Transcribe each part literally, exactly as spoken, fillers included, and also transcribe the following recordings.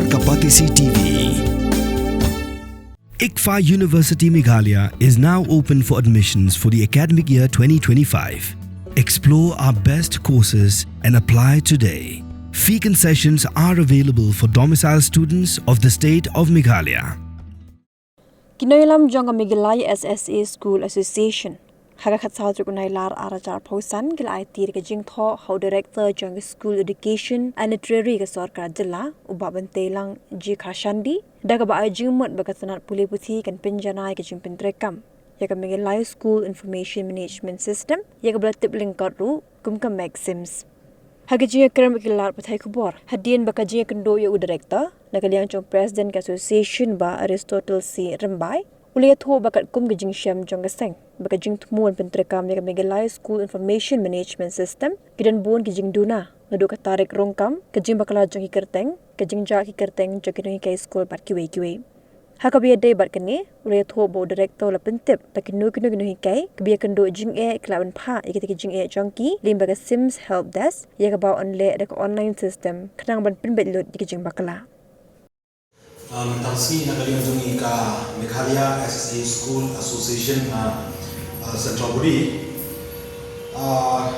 Kapatisi T V. ICFAI University Meghalaya is now open for admissions for the academic year twenty twenty-five. Explore our best courses and apply today. Fee concessions are available for domicile students of the state of Meghalaya. Ki nongïalam jong ka Meghalaya S S A School Association ha ka khatsaw tarik u Nailar arhajar arphew san ki la aiti da ka jingthoh ha u Director jong ka School Education and Literary ka sorkar jylla, u Bah Banteilang G Kharshandi, da kaba ai jingmut ba ka tnat pule puthi kan pynjanai ka jingpyntreikam ïa ka Meghalaya School Information Management System, ïa kaba la tip lyngkot ruh kum ka MACSIMS. Ha ka jingïakren bad ki lad pathai khubor hadien ba ka jingïakynduh ïa u Director na ka liang jong President ka Association, Bah Aristotle C Rymbai, u la ïathuh ba katkum ka jingshem jong ka seng ba ka jingthmu ban pyntreikam ïa ka Meghalaya School Information Management System, ki don bun ki jingduna, naduh ka tarik rung kam, ka jingbakla jong ki kyrteng, ka jingjah ki kyrteng jong ki nonghikai skul bad kiwei kiwei. Ha kaba ïadei bad kane, u la ïathuh ba u Director u la pyntip ba kino kino ki nonghikai kiba ïakynduh jingeh ki lah ban phah ïa kita ki jingeh jong ki lyngba ka SIMS Help Desk, ïa kaba yn leh da ka online system, khnang ban pynbeit lut ïa ki jingbakla. Ah, mynta ka sngi na ka liang jong ngi ka Meghalaya S S A School Association, ah, ah, Central Body. Ah,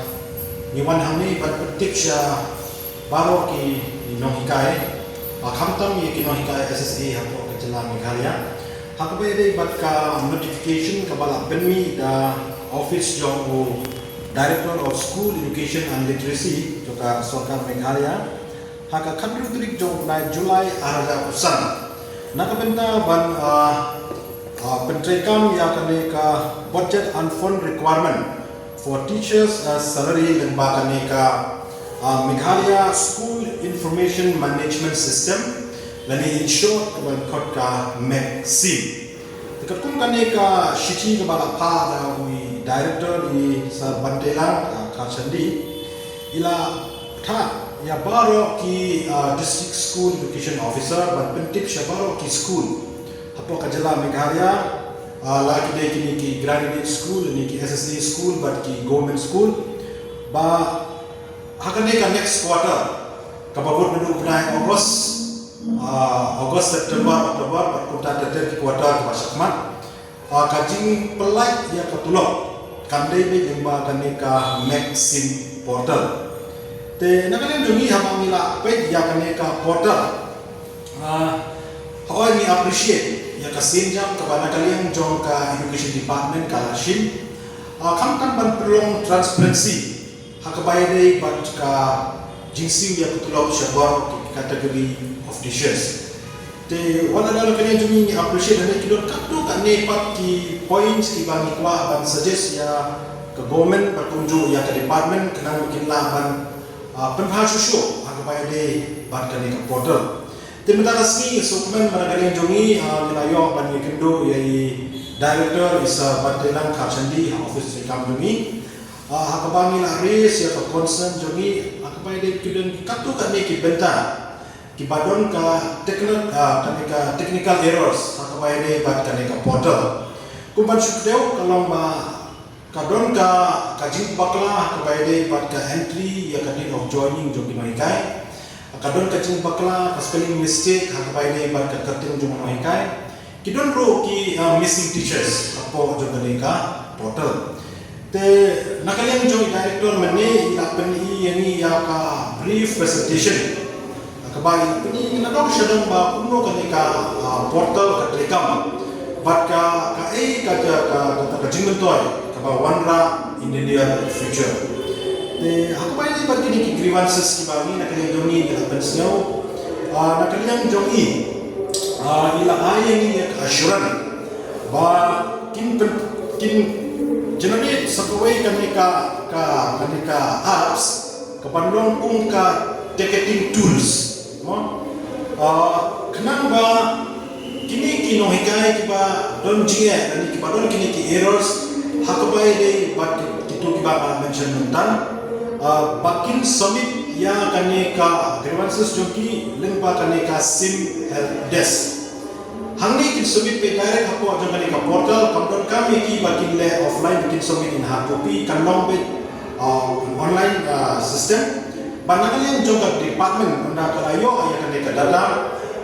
ngi wan hangne ban pyntip sha baroh ki nonghikai, ah, khamtam ïa ki nonghikai S S A hapoh ka jylla Meghalaya, ha kaba ïadei bad ka notification kaba la pynmih da office jong u Director of School Education and Literacy jong ka sorkar Meghalaya, ha ka khathynriew tarik jong u bnai July arhajar arphew san, na ka bynta ban, ah, ah, pyntreikam ïa kane ka budget and fund requirement for teachers, ah, salary lyngba kane ka, ah, Meghalaya School Information Management System, lane in short kaba khot ka MACSIM. Te katkum kane ka shithi kaba la phah da u Director i Sir Banteilang, ah, Kharshandi, i la phah ïa baroh ki, ah, District School Education Officer ban pyntip sha baroh ki school hapoh ka jylla Meghalaya, ah, la ki dei kine ki graduate school, kine ki S S A school bad ki government school, ba ha kane ka next quarter, kaba bud naduh u bnai August, ah, August, September, October, bad kumta ter ter ki quarter kiba shakhmat, ah, ka jingpyllait ïa ka tulop kan dei beit lyngba kane ka MACSIM portal. Te na ka liang jong ngi haba ngi la peit ïa kane ka portal, ah, hooid ngi appreciate ïa ka sienjam kaba na ka liang jong ka Education Department ka la shim, ah, khamtam ban pynlong transparency ha kaba ïadei bad ka jingsiew ïa ka tulop sha baroh ki category of teachers. Te wat la da na ka liang jong ngi ngi appreciate lane ki don katto katne pat ki points kiba ngi kwah ban suggest ïa ka government bad kumjuh ïa ka department khnang ba kin lah ban, ah, pynbha shuh shuh ha kaba ïadei bad kane ka portal. Te mynta ka sngi sngewkmen ba na ka liang jong ngi, ah, ngi la ïoh ban ïakynduh ïa i Director i Sir Banteilang Kharshandi ha office treikam jong ngi. Ah, ha kaba ngi la raise ïa ka concern jong ngi ha kaba ïadei ki don katto katne ki bynta kiba don ka techni-, ah, kane ka technical errors ha kaba ïadei bad kane ka portal. Kum ban shu kdew ka long ba ka don ka, ka jingbakla ha kaba ïadei bad ka entry ïa ka date of joining jong ki nonghikai. Ka don ka jingbakla, ka spelling mistake ha kaba ïadei bad ka kyrteng jong u nonghikai. Ki don ruh ki, ah, missing teachers hapoh jong kane ka portal. Te na ka liang jong i Director mynne i la pyni ïa ngi ïa ka brief presentation ha kaba i pyni ïa ngi nadong shadong ba kumno kane ka, ah, portal ka treikam bad ka, kaei ka, ka, ka, ka jingmyntoi kaba wanrah in the near future. Te ha kaba ïadei bad kine ki grievances kiba ngi na ka liang jong ngi ngi la pynsngew, ah, na ka liang jong i, ah, i la ai ïa ngi ïa ka assurance ba kin pyn-, kin generate sa kawei kane ka, ka, kane ka apps kaban long kum ka ticketing tools, mo? Ah, khnang ba kine ki nonghikai kiba don jingeh lane kiba don kine ki errors ha kaba ïadei bad ki, kito kiba nga la mention mynta, ah, ba kin submit ïa kane ka grievances jong ki lyngba kane ka SIM Help Desk. Hangne kin submit beit direct hapoh jong kane ka portal, kam donkam ïa ki ba kin leh offline, kin submit in hard copy, kan long beit, ah, online, ah, system. Bad na ka liang jong ka department, ynda ka la ïoh ïa kane ka data,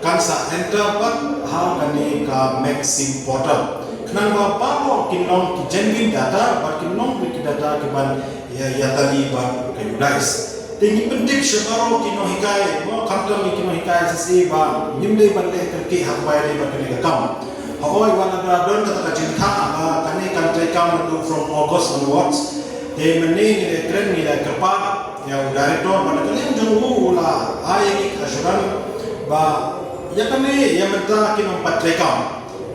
Kan sa enter pat ha kane ka Maxim portal. Khnang ba baroh kin long ki genuine data bad kin long ki data kiban ïa, ïatylli bad ka U DISE. Te ngi pyntip sha baroh ki nonghikai, mo, khamtam ki nonghikai S S A ba ngim dei ban leh kyrkieh ha kaba ïadei bad kane ka kam. Hooid, wat la don kata ka jingthoh ba kane kan treikam naduh from August onwards. Te mynne ngi la kren, ngi la kyrpad ïa u director ba na ka liang jong u u la ai ïa ngi ka assurance ba ïa kane ïa mynta kin ym pat treikam.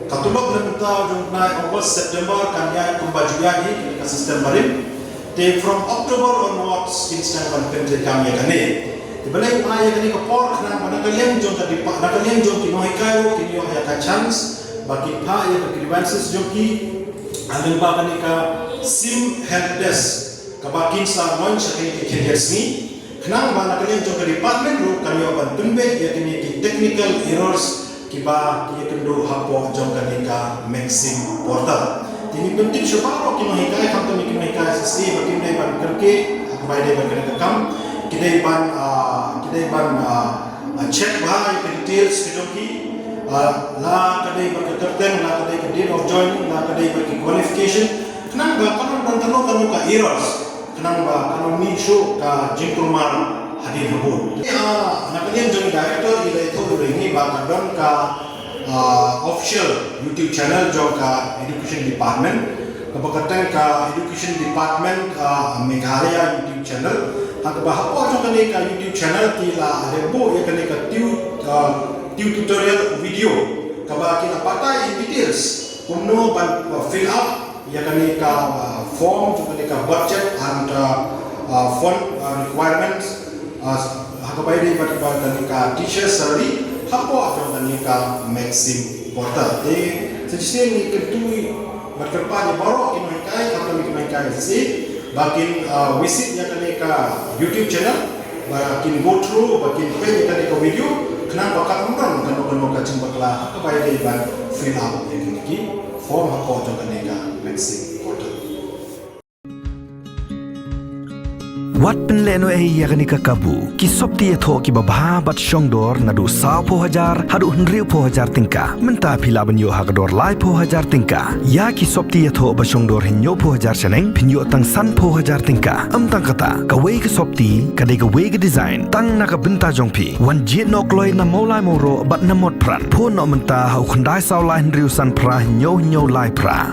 Ka tulop na mynta jong u bnai August, September kan ïaid kumba ju ïaid hi ka system barim. Te from October onwards kin sdang ban pyntreikam ïa kane. Te balei u ai ïa kane ka por? Khnang ba na ka liang jong ka depa-, na ka liang jong ki nonghikai ruh kin ïoh ïa ka chance ba kin phah ïa ka grievances jong ki ha lyngba kane ka Sim Help Desk kaba kin sa launch ha kine ki khyndiat sngi. Khnang ba na ka liang jong ka department ruh kan ïoh ban pynbeit ïa kine ki technical errors kiba ki ïakynduh hapoh jong kane ka Maxim portal. Te ngi pyntip sha baroh ki nonghikai, khamtam ki nonghikai S S A ba kim dei ban kyrkieh ha kaba ïadei bad kane ka kam. Ki dei ban, ah, ki dei ban, ah, ah, check bha ïa ka details ka jong ki. Ah, la ka dei bad ka kyrteng, la ka dei ka date of joining, la ka dei bad ki qualification. Khnang ba kan ym don kano kano ka errors. Khnang ba kan ym mih shuh ka jingkulmar hadien habud. Ah, na ka liang jong i director i la ïathuh ïa ngi ba ka don ka, ah, official YouTube channel jong ka Education Department. Kaba kyrteng ka Education Department, ah, Meghalaya YouTube channel. Ha kaba hapoh jong kane ka YouTube channel ki la leh buh ïa kane ka tu-, ah, tutorial video kaba ki la batai in details kumno ban, ah, fill up ïa kane ka, ah, form jong kane ka budget and, ah, ah, fund, ah, requirements, ah, ha kaba ïadei bad kane ka teacher salary hapoh jong kane ka Maxim portal. Te sa shisien ngi kyntu bad kyrpad ïa baroh ki nonghikai, khamtam ki nonghikai S S A ba kin, ah, visit ïa kane ka YouTube channel. Ba kin go through, ba kin peit ïa kane ka video, khnang ba kan ym don kano kano ka jingbakla ha kaba ïadei ban fill up ïa kine ki form hapoh jong kane ka Maxim portal. Wat pynlehnohei ïa kane ka kabu, ki sopti ïathoh kiba bha bad shongdor naduh sawphew hajar haduh hynriewphew hajar tyngka. Mynta phi lah ban ïoh ha ka dor laiphew hajar tyngka. Ïa ki sopti ïathoh ba shongdor hynñiewphew hajar shaneng phin ïoh tang sanphew hajar tyngka. Ym tang kata, kawei ka sopti ka dei kawei ka design tang na ka bynta jong phi. Wan jied noh kloi na Mawlai Mawroh bad na Motphran. Phone noh mynta ha u khyndai saw lai hynriew san phra hynñiew hynñiew lai phra.